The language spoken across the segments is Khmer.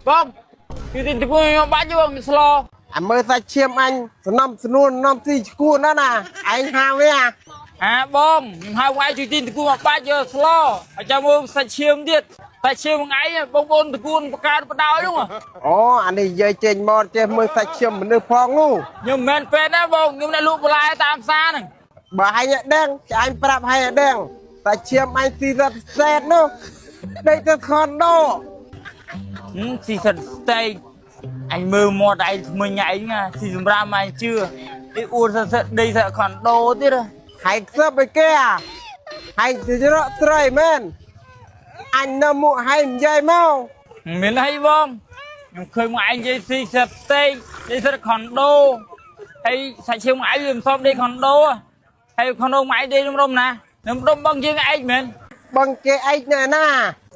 បងគឺទិញទៅខ្ញុំបាច់បងស្ល អាមើលសាច់ឈាមអញសំណំស្នួននំស៊ីឈួនណាស់ណាឯងហាវាអា អាបងខ្ញុំហៅវាយជួយទិញតគួមកបាច់យកស្លឲ្យចាំមើលសាច់ឈាមទៀតសាច់ឈាមថ្ងៃបងប្អូនតគួនបកើតបដោយនោះ អូអានេះនិយាយចេញមកចេះមើលសាច់ឈាមមនុស្សផងនោះ ខ្ញុំមិនមែនពេទ្យណាបងខ្ញុំអ្នកលក់បន្លែតាមផ្សារហ្នឹង បើឯងអត់ដឹងចាអញប្រាប់ឲ្យអត់ដឹងសាច់ឈាមអញស៊ីរត់សេតនោះដេកទៅខនដូ ស៊ីសិតស្តេកអញមើលមាត់ឯងថ្មិញឯងណាស៊ីសម្រាប់ឯងជឿទីអួតសិតដីសិតខនដូទៀត ហើយខ្សឹបឲ្យគេអាហើយទៅរកស្រីមែនអញនៅមុខហើយនិយាយមក មានអីបងខ្ញុំឃើញមកឯងនិយាយស៊ីសិតស្តេកដីសិតខនដូហើយសាច់ឈាមឯងវាមិនសមដីខនដូហើយខនដូមកឯងដីរំណានឹងដុំបងយើងឯងមែន បងគេឯងណែណា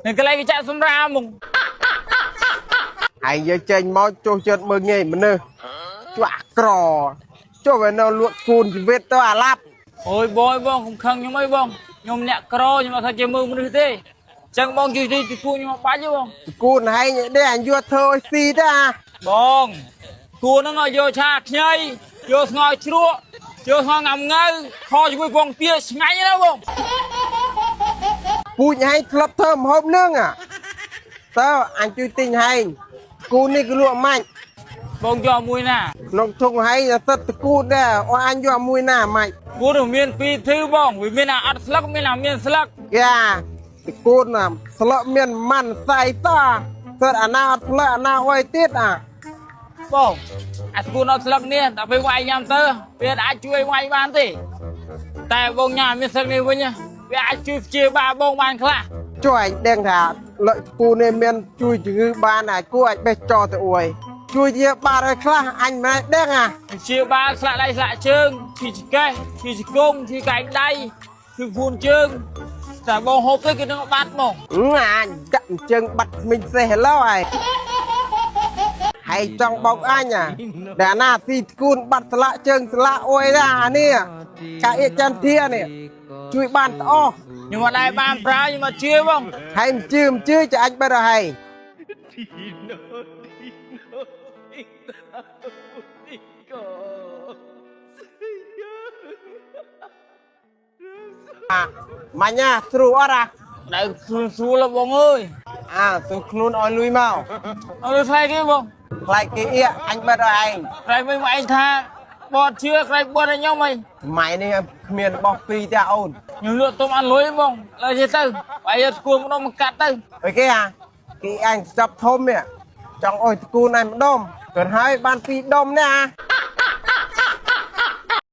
នៅកន្លែងគេចាក់សម្រាមមក ហើយយើងចេញមកចុះចិត្តមើលងាយមនុស្សជួអាក្រចុះវានៅលក់គូនជីវិតទៅអាឡាប់ អូយបងបងកុំខឹងខ្ញុំអីបងខ្ញុំអ្នកក្រខ្ញុំអត់ថាជាមើលមនុស្សទេចឹងបងជួយទីគួខ្ញុំបាច់ទេបង គូនហែងនេះអញយកធ្វើឲ្យស៊ីទេអា បងគួហ្នឹងឲ្យយកឆាខ្ញីយកស្ងោជ្រក់យកស្ងោងាំងៅខជាមួយពងទាឆ្ងាញ់ណាស់បង ពូជហែងធ្លាប់ធ្វើម្ហូបនឹងអាតើអញជួយទិញហែងគូននេះគឺលក់ម៉ាច់ បងយកមួយណា ក្នុងធុងហែងសិតតគូនដែរអស់អញយកមួយណាម៉ាច់ គួរនឹងមានពីរធីបងវាមានអាអត់ស្លឹកមានអាមានស្លឹក គេអាតគូនណាស្លឹកមានម៉ាន់សៃតសិតអាណាអត់ស្លឹកអាណាអុយទៀតអា បងអាគួរអត់ស្លឹកនេះតែពេលវាយញ៉ាំទៅវាអាចជួយវាយបានទេតែបងញ៉ាំមានស្លឹកនេះវិញវាអាចជួយព្យាបាលបងបានខ្លះ ជួយឯងដឹងថាលក់គូននេះមានជួយជំងឺបានអាគួរអាចបេះចោលទៅអួយជួយជាបាត់ឲ្យខ្លះអញមិនដឹងអា ព្យាបាលស្លាកដៃស្លាកជើងឈឺចង្កេះឈឺជង្គង់ឈឺកែងដៃឈឺហ្វួនជើងតែបងហូបទៅគឺនឹងបាត់ហ្មង អញកាក់អញ្ជើងបាត់មីងសេះហេឡូឯងហើយចង់បោកអញអាដែលណាស៊ីធ្គូនបាត់ស្លាកជើងស្លាកអុយដែរអានេះកាអៀចន្ទធានេះជួយបានត្អស់ ខ្ញុំអត់ដែរបានប្រើខ្ញុំអត់ជឿបង ហើយមិនជឿមិនជឿចាអញបាត់ហើយអាម៉ាញ់ណាស្រួលអត់អា ដៅខ្លួនស្រួលបងអើយ អាស្រួលខ្លួនឲ្យលុយមក អត់ថ្លៃគេបង ខ្លាចគេអៀអញបាត់ឲ្យឯង ក្រៃវិញមកឯងថាបត់ជឿក្រៃបត់ឲ្យខ្ញុំអី សម័យនេះគ្មានរបស់ពីរទេអូន ខ្ញុំលក់ទុំអត់លុយបងឡើយទៅបាយយកស្គួរម្ដងមកកាត់ទៅ អីគេអាគេអញចាប់ធំនេះចង់អុយតគូនឯងម្ដុំគាត់ហើយបានពីរដុំនេះអា